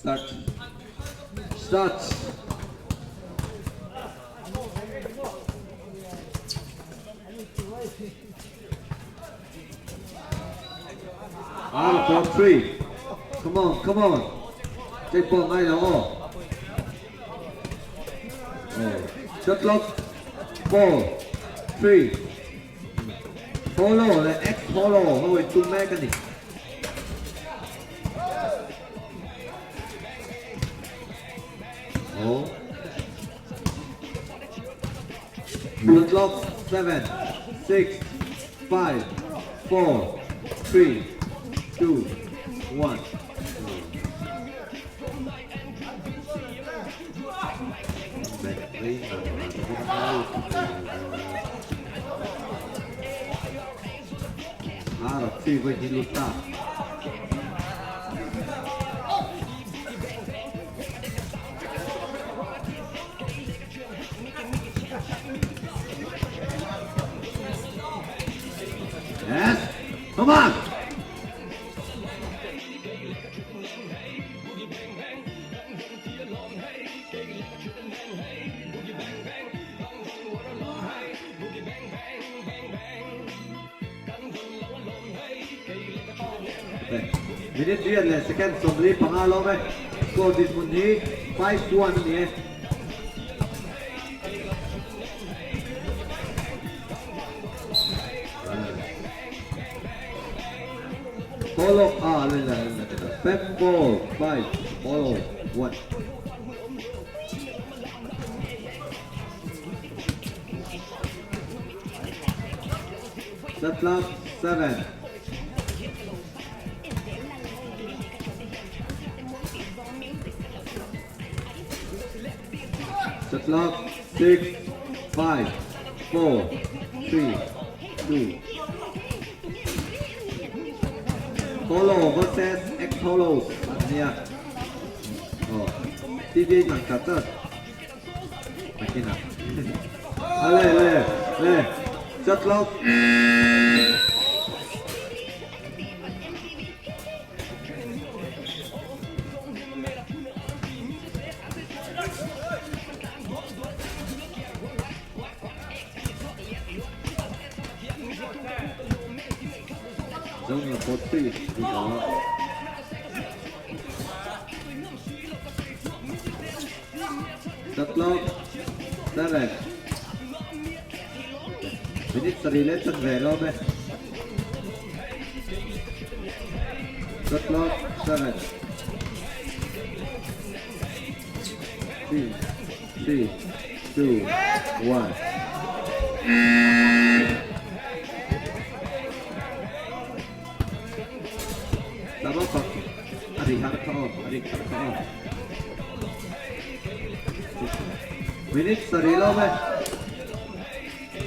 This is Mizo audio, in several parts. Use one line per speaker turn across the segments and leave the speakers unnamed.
Start. Start. Ah, 4 3. Come on, come on. Take ball ngai lo aw. Oh. Shot clock. 4 3. Polo leh ex Polo ho in tum mek a ni. Oh. Shot clock 7 6 5 4 3 2 1. Yes! Come on! Minute riat leh second 45 lawm e. Score dinhmun hi 5-1 a ni e. Polo ah le le le le Pep 4 5 Polo 1. Shot clock 7. Shot clock 6 5 4 3 2. Polo versus Ex Polos an nia. Oh, TV lang chat chat. Nakinah. Ale le le. Shot clock. Zone 43 đi đó. Shot clock 7. Minute sarih leh chanve lawm e. Shot clock 7. 3 3 2 1. Tama pa. A ri har kha aw, a ri har kha aw. Minute sarih lawm e.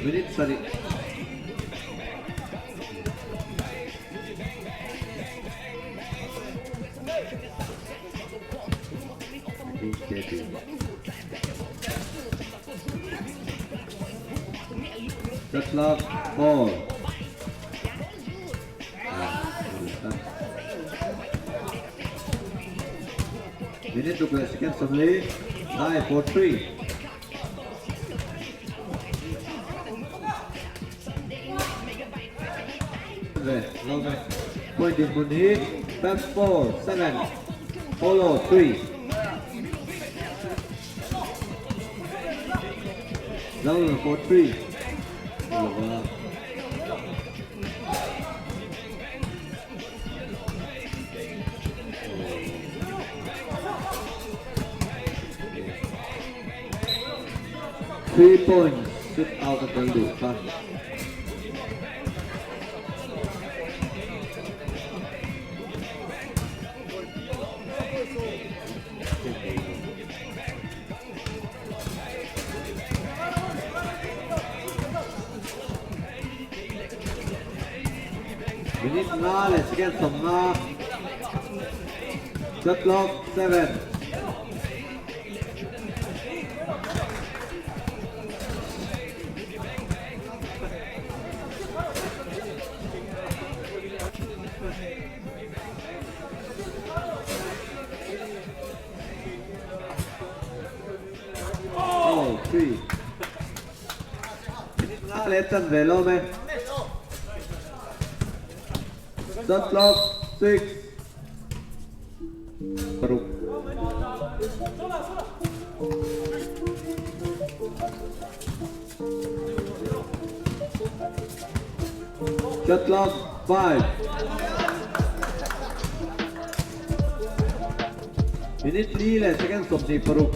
Minute sarih. Shot clock 4. Minute ruk leh second 40 9 4 3. Ve lo ve. Point dinhmun hi 5 4 7 Polo 3. Lo 4 3. Lova. Three points shoot out of the loop. Minute nga leh second 50. Shot clock 7. Nga leh chanve lawm e. Shot clock 6 paruk. Shot clock 5. Minute li leh second 26.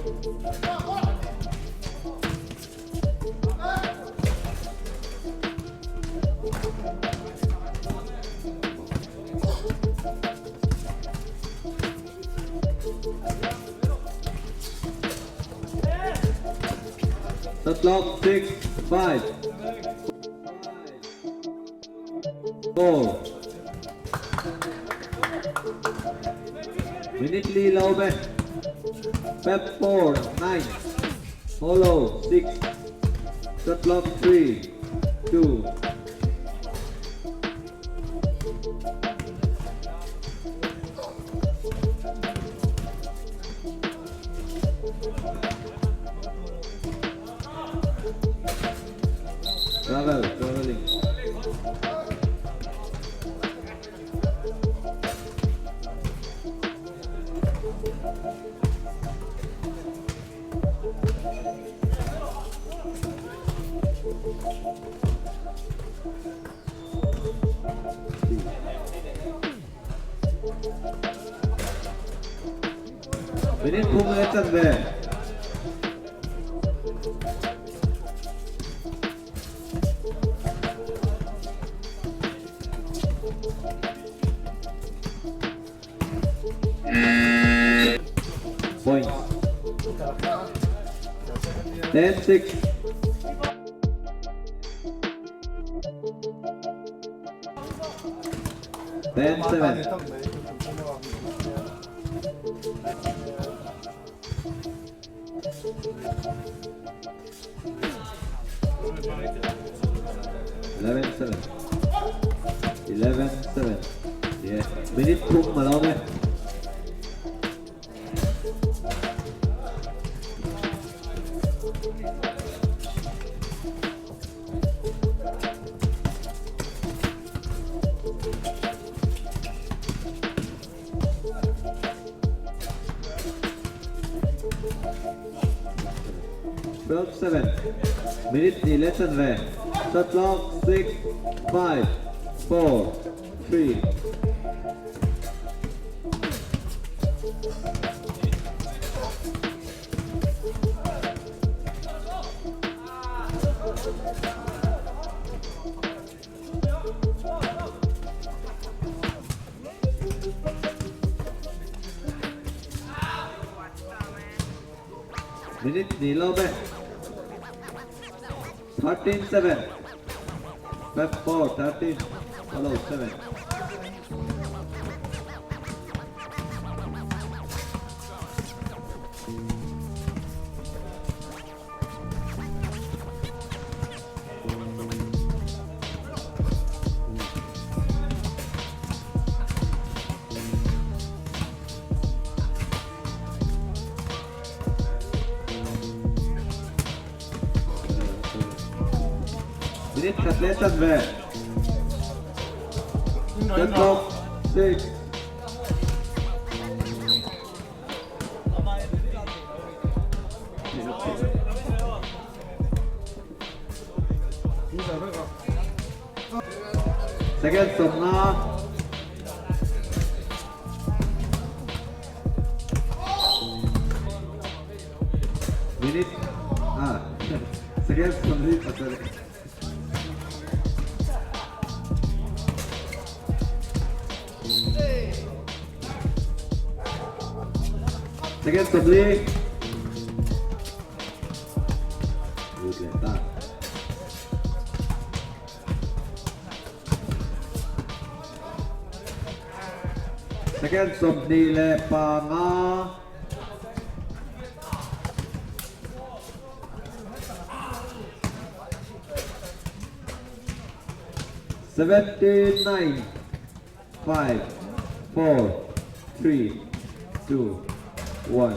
Shot clock 6, 5, 4. Minute li lo awm e. Pep 4, 9, Hollow 6, Shot clock 3, 2. Travel, travelling. Minute thum leh chanve. Points. 10-6. 10-7. 11-7. 11-7. Yeah. Minute thum a lo awm e. 12-7. Minute hnih leh chanve. Shot clock 6, 5, 4, 3. Minute hnih lo be. 13-7. Pep 4, 13, follow 7. Minute khat leh chanve. Shot clock 6. Second sawmna. Minute ah second sawmli pasarih. Second sawmli. Lut leh ta. Second 25. 79, 5, 4, 3, 2, 1.